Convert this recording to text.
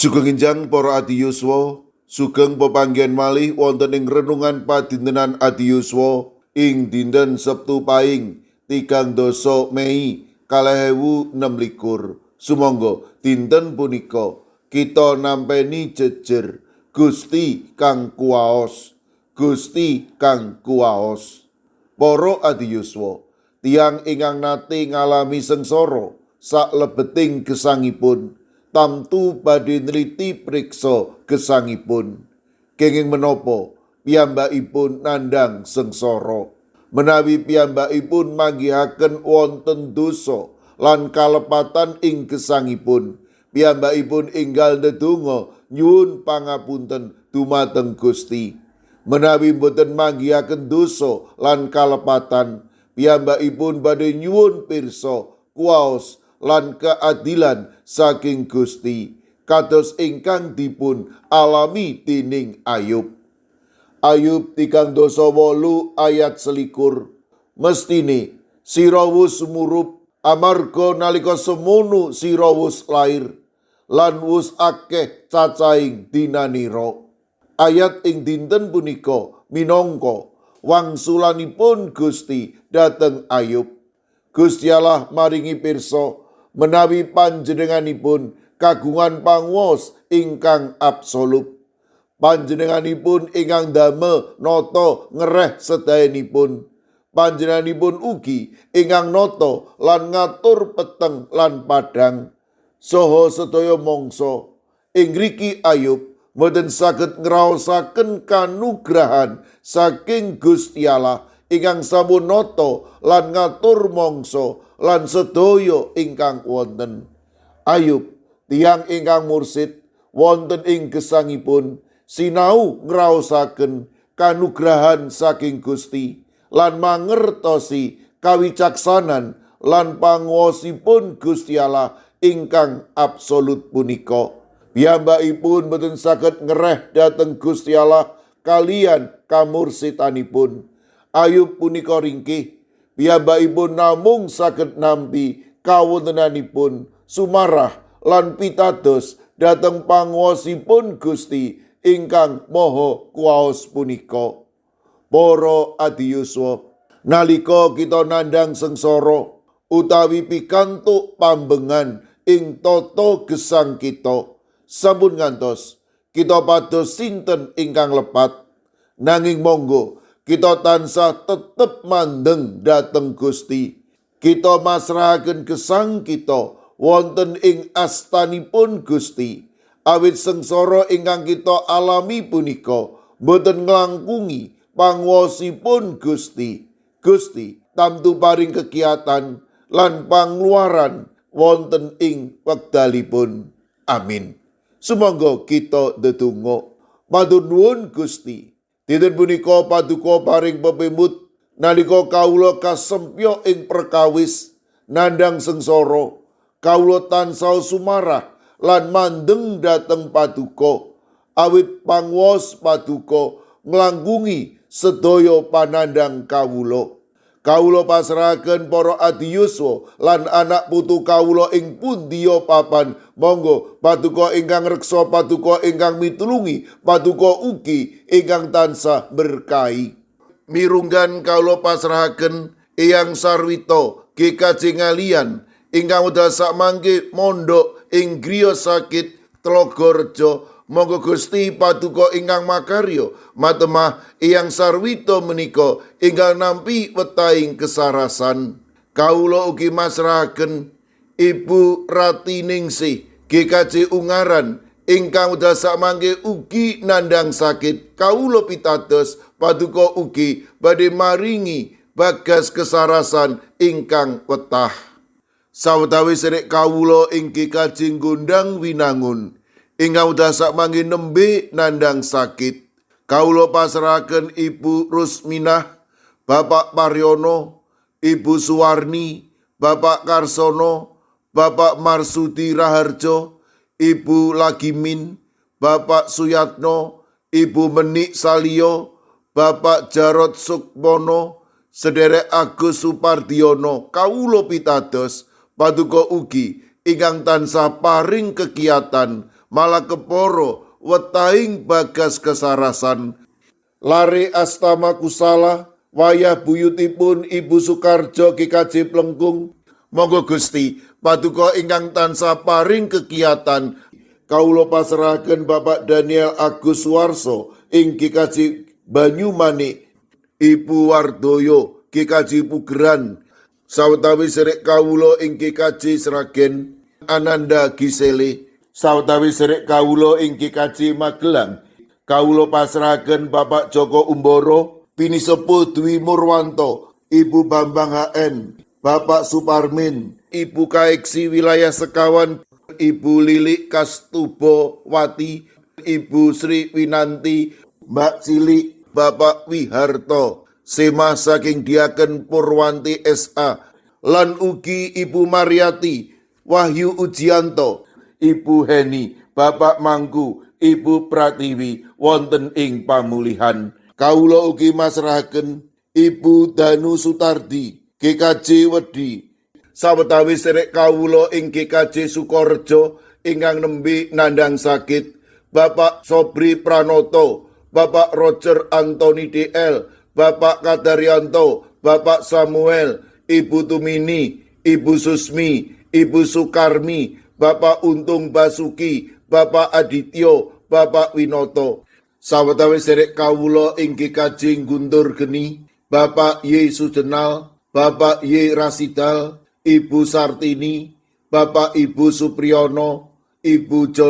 Sugeng enjang para adiyuswa, sugeng pepanggihan malih wonten ing renungan padintenan adiyuswa ing dinten Sabtu Paing 30 Mei 2026. Sumangga dinten punika kita nampeni jejer Gusti kang kuwaos, Gusti kang kuwaos. Para adiyuswa, tiyang ingkang nate ngalami sengsara saklebeting gesangipun tamtu badhe nliti priksa gesangipun. Kenging menapa piyambakipun nandhang sengsara? Menawi piyambakipun manggihaken wonten dosa lan kalepatan ing gesangipun, piyambakipun enggal ndedonga nyuwun pangapunten dumateng Gusti. Menawi boten manggihaken dosa lan kalepatan, piyambakipun badhe nyuwun pirsa kuwaos lan keadilan saking Gusti, kados ingkang dipun alami dening Ayub. Ayub 38 ayat 21. Mestine sira wus murup amarga nalika semono sira wus lair lan wus akeh cacahing dinanira. Ayat ing dinten punika minangka wangsulanipun Gusti dhateng Ayub. Gusti Allah maringi pirsa menawi panjenenganipun kagungan panguwas ingkang absolut. Panjenenganipun ingkang damel nata ngereh sedayanipun. Panjenenganipun ugi ingkang nata lan ngatur peteng lan padhang saha sedaya mangsa. Ing ngriki Ayub mboten saged ngraosaken kanugrahan saking Gusti Allah ingkang sampun nata lan ngatur mangsa lan sedaya ingkang wonten. Ayub tiyang ingkang mursid wonten ing gesangipun sinau ngraosaken kanugrahan saking Gusti lan mangertosi kawicaksanan lan panguwasipun Gusti Allah ingkang absolut punika. Piyambakipun boten saged ngereh dhateng Gusti Allah kaliyan kamursitanipun. Ayub punika ringkih, piyambakipun namung saged nampi kawontenanipun sumarah lan pitados dhateng panguwasipun Gusti ingkang maha kuwaos punika. Para adiyuswa, nalika kita nandhang sengsara utawi pikantuk pambengan ing tata gesang kita, sampun ngantos kita pados sinten ingkang lepat. Nanging monggo kita tansah tetep mandeng dhateng Gusti. Kita masrahaken gesang kita wonten ing astanipun Gusti. Awit sengsara ingkang kita alami punika boten nglangkungi panguwasipun Gusti. Gusti tamtu paring kegiatan lan pangluaran wonten ing wekdalipun. Amin. Sumangga kita ndedonga. Matur nuwun Gusti. Dinten punika paduka paring pepimut nalika kawula kasempyok ing perkawis nandhang sengsara, kawula tansah sumarah lan mandeng dhateng paduka. Awit panguwas paduka nglangkungi sedaya panandhang kawula. Kawula pasrahaken para adiyuswa lan anak putu kawula ing pundiya papan. Monggo paduka ingkang reksa, paduka ingkang mitulungi, paduka ugi ingkang tansah berkahi. Mirunggan kawula pasrahaken Eyang Sarwito GKJ Ngaliyan ingkang wekdal sakmangke mondok ing griya sakit Tlogorejo. Monggo Gusti paduka ingkang makarya matemah Eyang Sarwito menika enggal nampi wetahing kesarasan. Kawula ugi masrahaken Ibu Rati Ningsih GKJ Ungaran ingkang wekdal sakmangke ugi nandhang sakit. Kawula pitados paduka ugi badhe maringi bagas kesarasan ingkang wetah. Sawetawis sedherek kawula ing GKJ Gondang Winangun ingkang wekdal sakmangke nembe nandhang sakit. Kawula pasrahaken Ibu Rusminah, Bapak Paryono, Ibu Suwarni, Bapak Karsono, Bapak Marsudi Raharjo, Ibu Lagimin, Bapak Suyatno, Ibu Menik Salio, Bapak Jarod Sukmono, Sederek Agus Supardiono. Kawula pitados paduka ugi ingkang tansah paring kegiatan Malah keporo wetahing bagas kesarasan. Lare Astama Kusala wayah buyutipun Ibu Sukarjo GKJ Plengkung. Monggo Gusti paduka ingkang tansah paring kegiatan. Kawula pasrahaken Bapak Daniel Agus Suwarso ing GKJ Banyumanik, Ibu Wardoyo GKJ Pugeran, sawetawis serik kawula ing GKJ Sragen, Ananda Gisele, sawetawis serik kawula ing GKJ Magelang. Kawula pasrahaken Bapak Joko Umboro, Pinisepuh Dwi Murwanto, Ibu Bambang HN, Bapak Suparmin, Ibu Kaeksi wilayah Sekawan, Ibu Lilik Kastubo Wati, Ibu Sri Winanti, Mbak Cilik, Bapak Wiharto, Sema saking Diaken Purwanti SA, lan ugi Ibu Mariati, Wahyu Ujianto, Ibu Heni, Bapak Mangku, Ibu Pratiwi wonten ing pamulihan. Kawula ugi masrahaken Ibu Danu Sutardi, GKJ Wedi, sawetawis serek kawula ing GKJ Sukorejo ingkang nembe nandhang sakit, Bapak Sobri Pranoto, Bapak Roger Anthony DL, Bapak Kadaryanto, Bapak Samuel, Ibu Tumini, Ibu Susmi, Ibu Sukarmi, Bapak Untung Basuki, Bapak Adityo, Bapak Winoto. Sawetawis serek kawula ing GKJ Guntur Geni, Bapak Y Sujenal, Bapak Y Rasidal, Ibu Sartini, Bapak Ibu Supriyono, Ibu Jono.